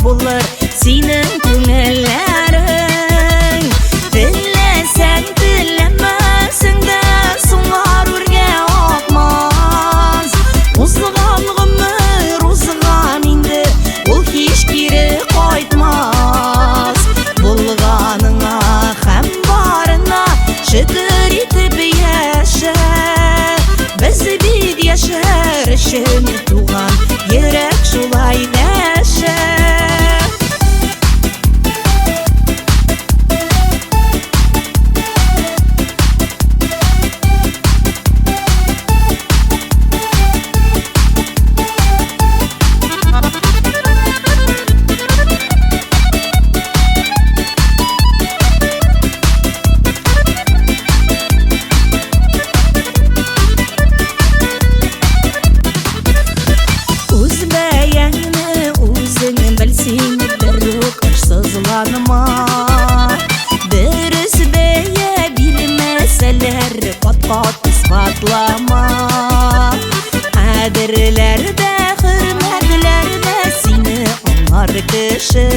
булыр синең күңелләрең. Теләсәң, теләмәсәң дә, сулар үргә акмас. Узган гомер узган инде, ул һич кире кайтмас. Булганыңа һәм барына шөкер итеп яшә. Без бит яшәр өчен туган, йөрәк шулай дәшә. Үз бәяңне үзең бел син, берүк ышсызланма. Дөрес бәя бирмәсәләр, кат-кат исбатлама. Кадерләр дә, хөрмәтләр дә сине аңлар кеше.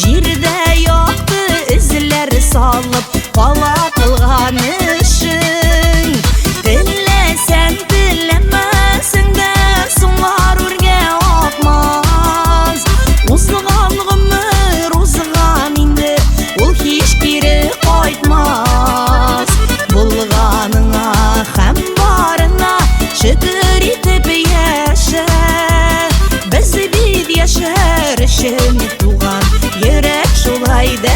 Җирдә якты эзләр салып кала кылган эшең. Теләсәң, теләмәсәң дә, сулар үргә акмас. Узган гомер узган инде, ул һич кире кайтмас. Булганыңа һәм барына шөкер итеп яшә. Без бит яшәр өчен туган, йөрәк шулай дәшә.